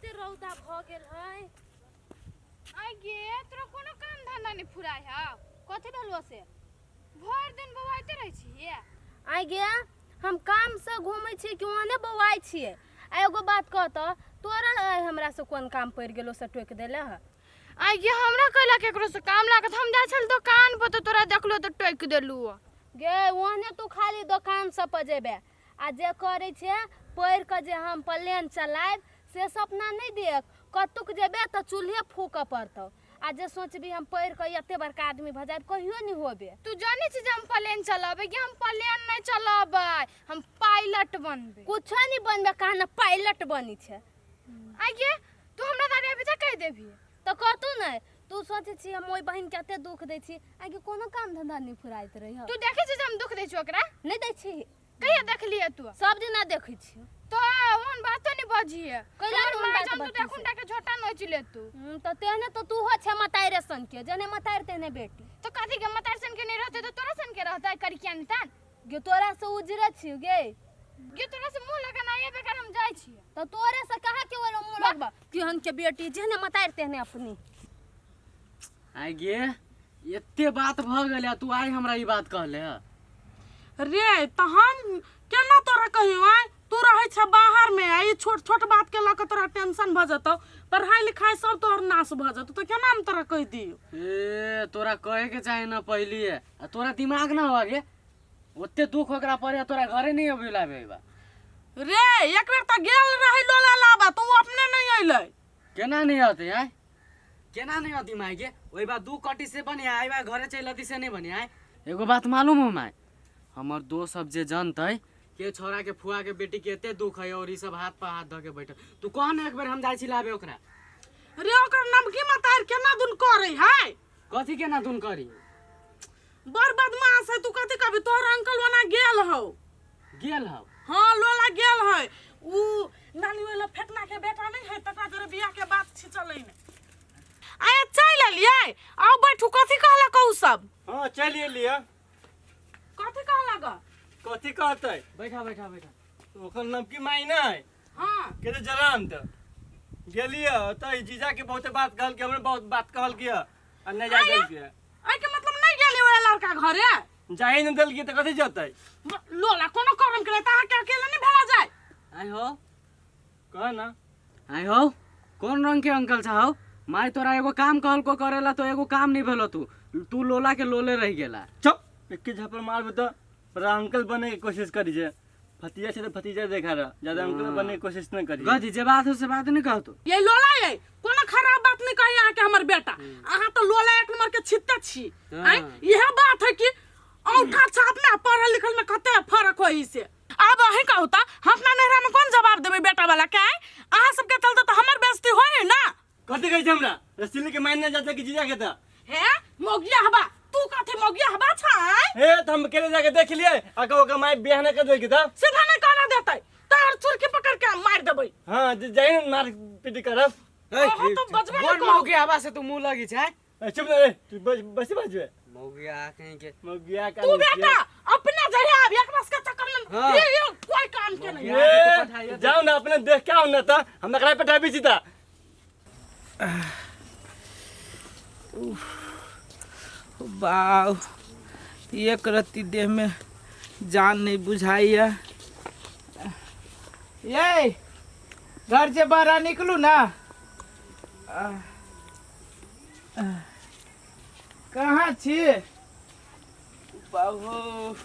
कते रौदा भऽ गेल है। आइ गे, तोरा कोनो काम धंधा नहि फुराय हौ? कथी भेलौ से? भरि दिन बौआइते रहै छी। आइ गे, हम काम से घूमै छियै कि ओहने बौआइ छियै? आ एगो बात कह तऽ, तोरा आइ हमरा से कोन काम पड़ि गेलो से टोकि देले हँ? आइ गे, हमरा कैला केकरो से काम लागत? हम जाइ छल दोकान पर तऽ तोरा देखलो तऽ टोकि देलू। गे, ओहने तू खाली दोकान सब पर जेबे आ जे करै छै पढ़ि कऽ जे हम प्लेन चलायब से सपना नहि देख। कतुक जेबे तऽ चूल्हे फूकऽ पड़तौ। आ जे सोचबी हम पढ़ि कऽ एते बड़का आदमी भऽ जायब, कहियो नहि होबे। तू जानै छी जे हम प्लेन चलाबै कि हम प्लेन नहि चलाबै, हम पायलट बनबै। कुछो नहि बनबे, कहाँ ने पायलट बनै छै। आइ गे, तू हमरा दादी अभी तक कहि देबही तऽ कहतौ नहि। तू सोचै छी हम ओहि बहिनके एते दुख दै छी। आगे कोनो काम धंधा नहि फुराइत रहै। तू देखै छी जे हम दुख दै छी ओकरा? नहि दै छी। कहिया देखलियै तू? सब दिना देखै छी। तो ओहन बातो नहि बजिहे। कैला हमर ओहन माय बात जहन तू बजतै देखुन टा के झोटा नोचि लेतू। तऽ तेहने तऽ तू हो छै मताइरे सन के, जेहने मताइर तेहने बेटी। तो कथी के मतार सन के नहीं रहते तो तोरा सन के रहते करिकिया नितान? गे, तोरा से उजरे छियौ गे। गे, तोरा से मुंह लगाना ये बेकार, हम जाइ छी। तऽ तोरे से कहाँ के ओलो मुंह लगबा? केहन के बेटी, जेहने मताइर तेहने अपनी। आइ गे, एते बात भऽ गेलै आ तू आइ हमरा ई बात कहले ह? रे, तऽ हम केना तोरा कहियौ? आय तू रहै छ बाहर में आ ई छोट छोट बात के लऽ कऽ तोरा टेंशन भऽ जेतौ, पढ़ाई लिखाई सब तोहर नाश भऽ जेतौ, तऽ केना हम तोरा कहि दियौ? ए, तोरा कहे के चाही ना पहलिए। आ तोरा दिमाग ना हो गे? ओते दुख ओकरा पड़े, तोरा घरे नहीं अभी लाबे बा। रे, एक बेर तऽ गेल रहै लोला लाबा तऽ ओ अपने नहीं अयलै। केना नहीं अते आय? केना नहीं अती माय गे? ओहि बार दू कटी से बनिया, एहि बार घरे चलि अती से नहीं बनिया। एगो बात मालूम हो माय, हमर दोस्त सब जे जनतै के छोरा के फुआ के बेटी के एते दुख है और ई सब हाथ पर हाथ धऽ के बैठल। तू कह ने एक बेर, हम जाइ छी लाबे ओकरा। रे, ओकर नमकी मतार केना दुन करै है? कथी केना दुन करी? बड़ बदमाश है। तू कथी कहबी, तोहर अंकल ओना गेल हौ। गेल हौ? हाँ, लोला गेल है। ऊ नानी वाला फेकना के बेटा नहीं है, तकरा जरे बियाह के बात छिचलै ने। आय चलि एलियै? आउ बैठू। कथी कहलक ऊ सब? हाँ, चलि एलियै। कथी कहलक? कथी कहतै? बैठा बैठा बैठा। ओकर नमकी माय नहि के तऽ जरान तऽ गेलियै तऽ ई जीजा के बहुते बात कहलकै, हमरा बहुत बात कहलकै आ नहि जाय देलकै। एहिके मतलब नहि गेली ओहि लड़का घरे? जाही नहि देलकै तऽ कथी जतै? लोला कोनो करम के तऽ अहाँके अकेले नहि भेला जाय। आइ हो। कह ना। आइ हो, कोन रंग के अंकल छ हौ? माय तोरा एगो काम कहलको करेला तो एगो काम नहीं भेलो। तू तू लोला के लोले रह गेला। चुप, एके झापड़ मारबे तऽ बड़ा अंकल बने के कोशिश करी जे भतीजा छै तऽ भतीजा देखा रहा, ज्यादा अंकल बने के कोशिश नहीं करी। गदी जे बात हो से बात नहीं कहतो। ये लोला, ये कोनो खराब बात नहीं कही अहाँके हमर बेटा। अहाँ तऽ लोला एक नंबर के छित्ते छी। आँय, इएह बात है कि औंठा छाप में आ पढ़ल लिखल में कते फर्क होई से। आब अहीं कहू तऽ हम अपना नैहरा में कोन जवाब देबै बेटा वाला के? आँय, अहाँ सबके चलते तऽ हमर बेइज्जती होय है ना। कथी कहै छै हमरा रसीली के मायने जाते कि जीजा के तऽ? हे मौगिया हबा, तू कथी मौगिया हबा छै? हे, तऽ हम अकेले जाके देख लियै आ कहो ओकर माय बियाह नहि कर देलकै तऽ सीधा नहीं कहना देतै तार चुरकी पकड़ के मार देबै। हाँ, जे जाइ ने मार पीटी करब। अहाँ तऽ बजबे नहि बोल। करू। मौगी हवा से तू मुंह लगी छै। ए, चुप ना रे तू, बसी बजबे मौगी आ कहीं के। मौगिया का तू बेटा अपने जहिया आब एक के चक्कर में ये कोई काम के नहीं। ए, जाओ ना, अपने देख के आओ ना तऽ हम एकरा पठाबी छी तऽ। बाउ, एक रत्ती देह में जान नहीं बुझाइया। ये घर से बाहर निकलू ना। कहाँ छी बाबू?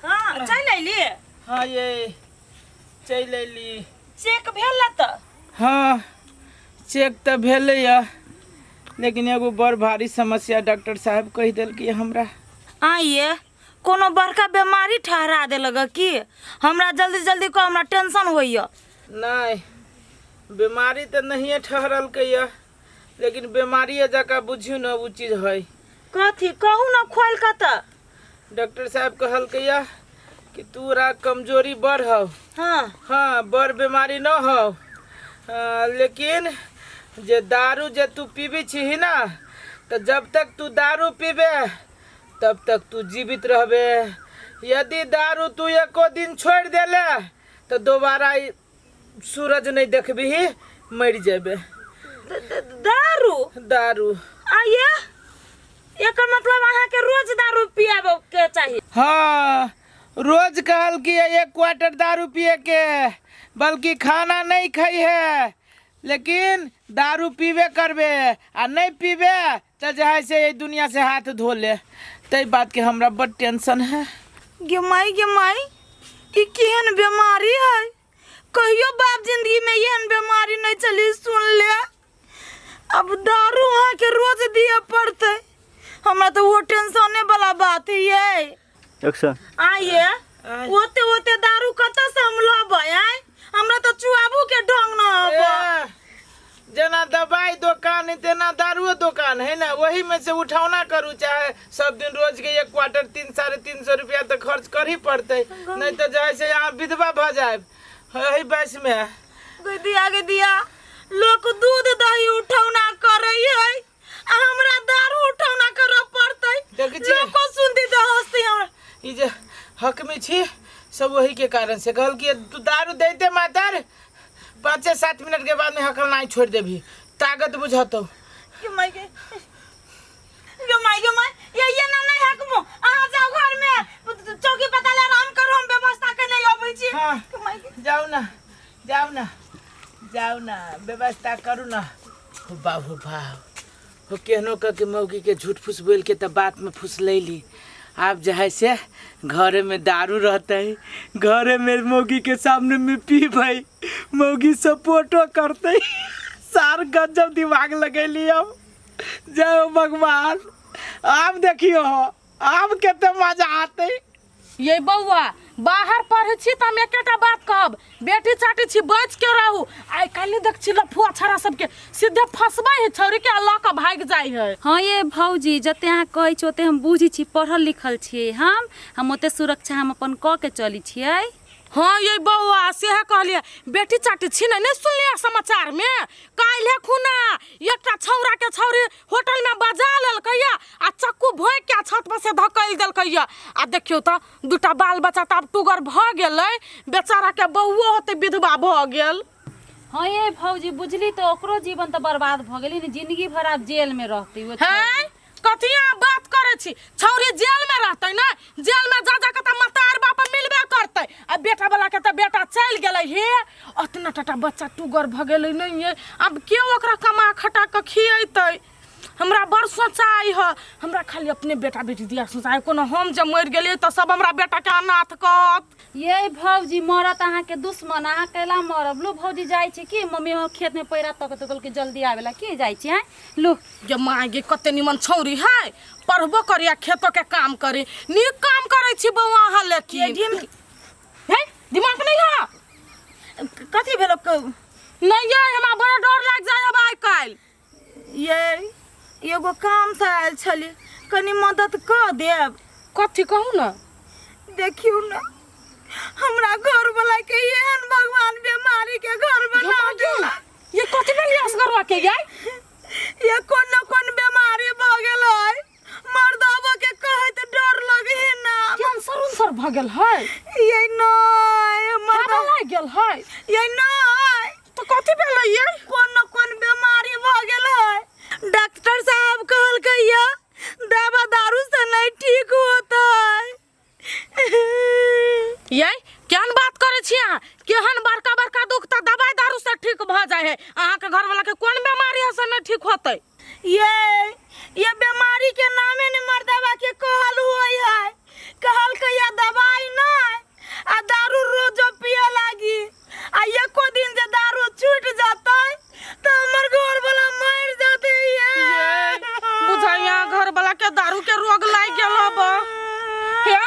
हाँ, चलि अयली? हाँ, ये चलि अयली। चेक भेल तऽ? हाँ, चेक तऽ भेलैया, लेकिन एगो बड़ भारी समस्या डॉक्टर साहब कहि देलकै हमरा। आइए कोनो बड़का बीमारी ठहरा देलक की? हमरा जल्दी जल्दी कह, हमरा टेंशन होइए। नहि, बीमारी तऽ नहिए ठहरलकै यऽ, लेकिन बीमारिए जकाँ बुझियौ ने ओ चीज है। कथी कहू ने खोलि कऽ तऽ। डॉक्टर साहब कहलकै यऽ कि तोरा कमजोरी बड़ हौ। हाँ, बड़ बीमारी न हौ, लेकिन जे दारू जे तू पीबी छीही ना, तऽ जब तक तू दारू पीबे तब तक तू जीवित रहबे। यदि दारू तू एको दिन छोड़ि देले तऽ दोबारा ई सूरज नहीं देखबिही, मरि जेबै। दारू? दारू। आइए, एकर मतलब अहाँके रोज दारू पियाबे के चाही? हाँ, रोज कहल कि एक क्वार्टर दारू पिए के, बल्कि खाना नहीं खाई है लेकिन दारू पीबे करबे, आ नहीं पीबे तो जे है से दुनिया से हाथ धो ले। तै बात के हमरा बड़ टेंशन है। गे माई, गे माई, ई केहन बीमारी है? कहियो बाप जिंदगी में एहन बीमारी नहीं चली सुन ले। अब दारू अहाँ के रोज दिए पड़ते, हमरा तो वो टेंशने वाला बात है। एक्शन। आइए, ओते ओते दारू कतऽ से हम लबै? आय, हमरा तऽ चुआबू के ढंग न आबै। ए, जेना दवाई दोकान है तेना दारुओ दोकान है ना, वही में से उठौना करू, चाहे सब दिन रोज के एक क्वार्टर 300-350 रुपया तो खर्च कर ही पड़ते, नहीं तो जो है से यहाँ विधवा भ जाए यही बस में। गे दिया, गे दिया, लोक दूध दही उठौना करै है आ हमरा दारू उठौना करऽ पड़तै। देखै छियै? लोको सुनती तऽ हंसती हमरा। ई जे हक में छी सब वही के कारण से कहल कि तू दारू देते मातर 5 से 7 मिनट के बाद में हकल नहीं छोड़ देबी, ताकत बुझतो। गे माई, गे गे माई, गे माई, ये ना नहीं हकमो, अहाँ जाओ घर में चौकी पता ले आराम करू, हम व्यवस्था के नहीं अबै छी। हाँ। गे माई गे। जाओ ना, जाओ ना, जाओ ना, व्यवस्था करू ना। हो बाबू बाब, हो केहनो कह के मौगी के झूठ फूस बोल के तब बात में फूस लैली। आब जे है से घरे में दारू रहते, घरे में मौगी के सामने में पीबै, मौगी सपोर्टो करते। सार गजब दिमाग लगैली। अब जय हो भगवान, आब देखियो, आब कते मजा आते। ये बौआ, बाहर पढ़ै छी तऽ हम एकेटा बात कहब, बेटी चाटी छी, बच के रहू। आइ काल्हि देख छी लफुआ छड़ा सबके सीधे फंसबै है छौरी के आ लऽ कऽ भागि जाइ है। हाँ ये भौजी, जते अहाँ कहै छी ओते हम बुझै छी, पढ़ल लिखल छियै हम ओते सुरक्षा हम अपन कऽ के चलै छियै। हाँ ये बौआ, सेहे कहलियै, बेटी चाटी छी ने। नहि सुनलियै समाचार में, काल्हि खुना एकटा छौड़ा के छौरी होटल में बजा लेलकैया आ चक्कू भोंकि के छत पर से धकेल देलकैया, आ देखियौ तऽ दूटा बाल बच्चा तऽ आब टुगर भऽ गेलै, बेचारा के बौओ होतै, विधवा भऽ गेल। हाँ ये भौजी, बुझली तऽ ओकरो जीवन तऽ बर्बाद भऽ गेलै ने, जिंदगी भर आब जेल में रहतै ओ। है कथी अहाँ बात करै छी? छौरी जेल में रहतै ने, जेल में जा जा के तऽ मतार बाप मिलबे करतै, आ बेटा वाला के तऽ बेटा चलि गेलै हे, अतना टाटा बच्चा टुगर भऽ गेलै नहि ये, आब के ओकरा कमा खटा कऽ खियेतै? हमरा बड़ सोचाइ ह, हमरा खाली अपने बेटा बेटी दिया सोचाइ, कोनो हम जे मरि गेलियै तऽ सब हमरा बेटा के अनाथ कहत। ये भौजी, मरत अहाँके दुश्मन, अहाँ कैला मरब? लू भौजी, जाइ छी की, मम्मी हमर खेत में पैरा तक तो कहलकै जल्दी आवेला, की जाइ छी? आँय लू। गे माय गे, कते निमन छौरी है, पढ़बो करी आ खेतो के काम करी, नीक काम करै छी बौआ अहाँ, लेकिन हे दिमाग नहीं है। कथी भेलो? नहीं ये, हमरा बड़ा डर लाग जाय अब आइ काल्हि। ये एगो काम से आयल छली, कनी मदद कऽ देब? कथी कहू ने? देखियौ ने, हमरा घर वाला के एहन भगवान बीमारी के घर बना देलक। ये कथी भेल असगरवा के यार? ये कोन न कोन बीमारी भऽ गेल है, मर्दाबो के कहैत डर लगे है ना। कैंसर उंसर भऽ गेल है? ये नहीं। हवा मर्दा लागि गेल है? ये नहीं। तो कथी भेल ये? कोन न कोन बीमारी भऽ गेल है, डॉक्टर साहब कहलकै ये दवा दारू से नहीं ठीक होता है। ये केहन बात करै छी अहाँ? केहन बड़का बड़का दुख तऽ दवाई दारू से ठीक भऽ जाइ है, अहाँके घर वाला के कोन बीमारी है से नहीं ठीक होतै? ये बीमारी के नामे ने मर्दाबा के कहल हुई है, कहल या दवाई नहीं आ दारू रोज पिए लागी, आ एको दिन जे दारू छूट जतै तो हमर घर वाला मर जतै। ये बुझाइया घर वाला के दारू के रोग लागि गेल हब। हे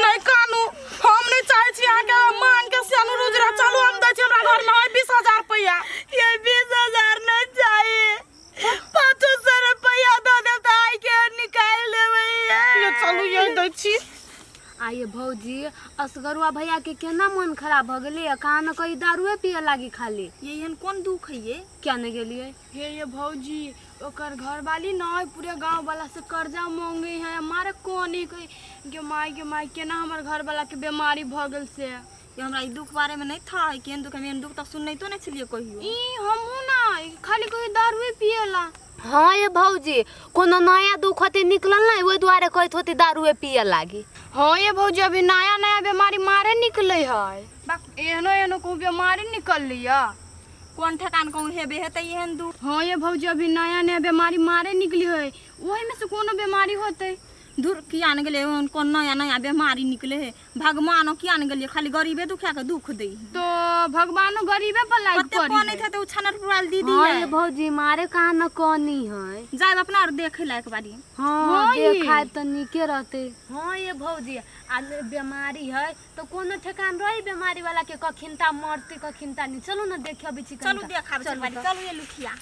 नहीं कानू, हम नहीं चाहे छी अहाँके मान के सेनु रुजरा, चलू हम दै छी, हमरा घर में है 20,000 रुपया। ये 20,000 नहीं चाहिए, 500 रुपया दऽ देब तऽ आइ के निकालि देबै। ये चलू, यही दै छी। आइए भौजी, असगरुआ भैया के केना मन खराब भऽ गेलै? कहाँ न कहीं दारुए पिए लागी खाली। ये एहन कोन दुख है ये? क्या ने गेलियै। हे ये भौजी, ओकर घरवाली न पूरे गांव वाला से कर्जा मांगे है, मारे कोनी कही गे माय, गे माय, केना हमर घर वाला के बीमारी भऽ गेल से। ये हमरा ई दुख बारे में नहीं था है केहन दुख, हम एहन दुख तक सुनैतो नहीं छलियै कहियो। ई हमहूँ ना खाली कोई दारुए पियला। हाँ ये भौजी, कोनो नया दुख होते निकलल ना, ओहि दुआरे कहैत होती दारुए पिए लागी। हाँ ये भौजी, अभी नया नया बीमारी मारे निकले है। एहनो एहनो को बीमारी निकल या। कोन ठेकान कहूँ हेबे हेतै एहन दुख। हाँ ये भौजी, अभी नया नया बीमारी मारे निकली है, ओही में से कोनो बीमारी होते। धुर, किया ने गेलै ओहन कोन नया नया बीमारी निकले है, भगवानो किया ने गेलियै खाली गरीबे दुखिया के दुख दै है। तो भगवानो गरीबे पर लाइक कते करी कनैत हेतै ओ छनर पुराल दीदी। हाँ है ये भौजी, मारे कहाँ न कनी है। जायब अपना आर देखे ला एक बारी। हाँ, देखाय तऽ नीके रहते। हाँ ये भौजी, आ बीमारी है तो कोनो ठेकान रही बीमारी वाला के, कखिनता मरते कखिनता नहीं। चलू ना देखे अबै छी। चलू देखाबै छी एक बारी, चलू ये लुखिया।